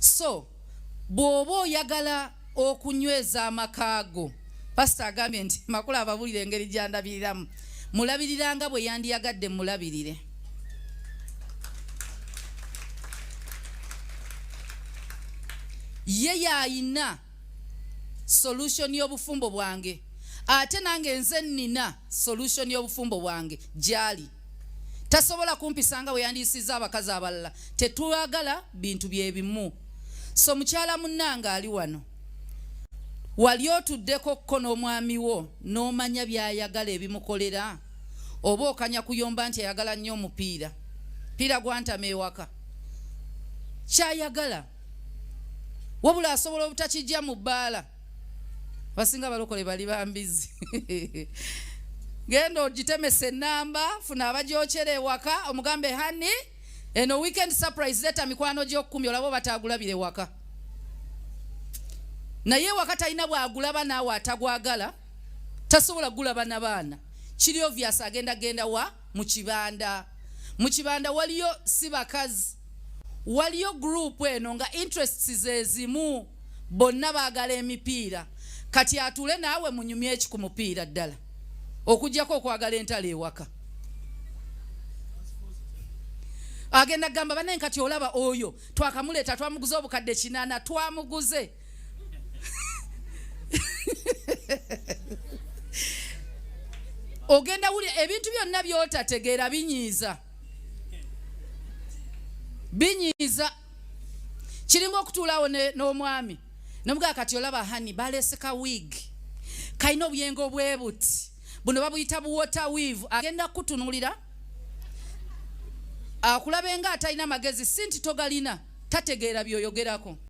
So bw'oba oyagala okunyweza amaka go, pasita agambye nti Makula ababulira engeri gyandabiriramu, mulabiriranga bwe yandiyagadde mulabirire. Ye yayina solution y'obufumbo bwange, ate nange nze nnina solution y'obufumbo bwange gyali. Tasobola kumpisa nga bwe yandiyisizza abakazi abalala. Tetwagala bintu byebimu. So mukyala munnange ali wano, wali otuddeko kko n'omwami wo n'omanya by'ayagala ebimukolera, oba okanya kuyomba nti ayagala nnyo omupiira, piira gwantama ewaka, kyayagala wabula asobola obutakijja mu bbaala. Abasinga balokole bali bambizi. Genda ogitemesa enamba, funa abagyokera ewaka, omugambe hani eno weekend surprise, leeta mikwano gy'okkumi olaba obatagulabira ewaka. Naye ewaka talina bwagulaba, naawe atagwagala tasobola gulaba na baana. Kiri obvious, agenda genda wa mu kibanda. Mu kibanda waliyo si bakazi, waliyo group eno nga interests zezimu, bonna baagala emipiira. Kati atule naawe munyumye eki ku mupiira ddala, okuggyako okwagala entalo ewaka? Agenda gamba banaye kati olaba oyo twakamuleeta, twamuguze obukadde 8, twamuguze. Ogenda wulira ebintu byonna byotategeera binyiiza, binyiiza. Kiringa okutuulaawo n'omwami nomugaa kati olaba hani baleese ka wig kalina obuyengo obwebuti buno babuyita bu water weave. Agenda kukutunulira akulabe nga atalina magezi, si nti togalina, tategeera byoyogerako.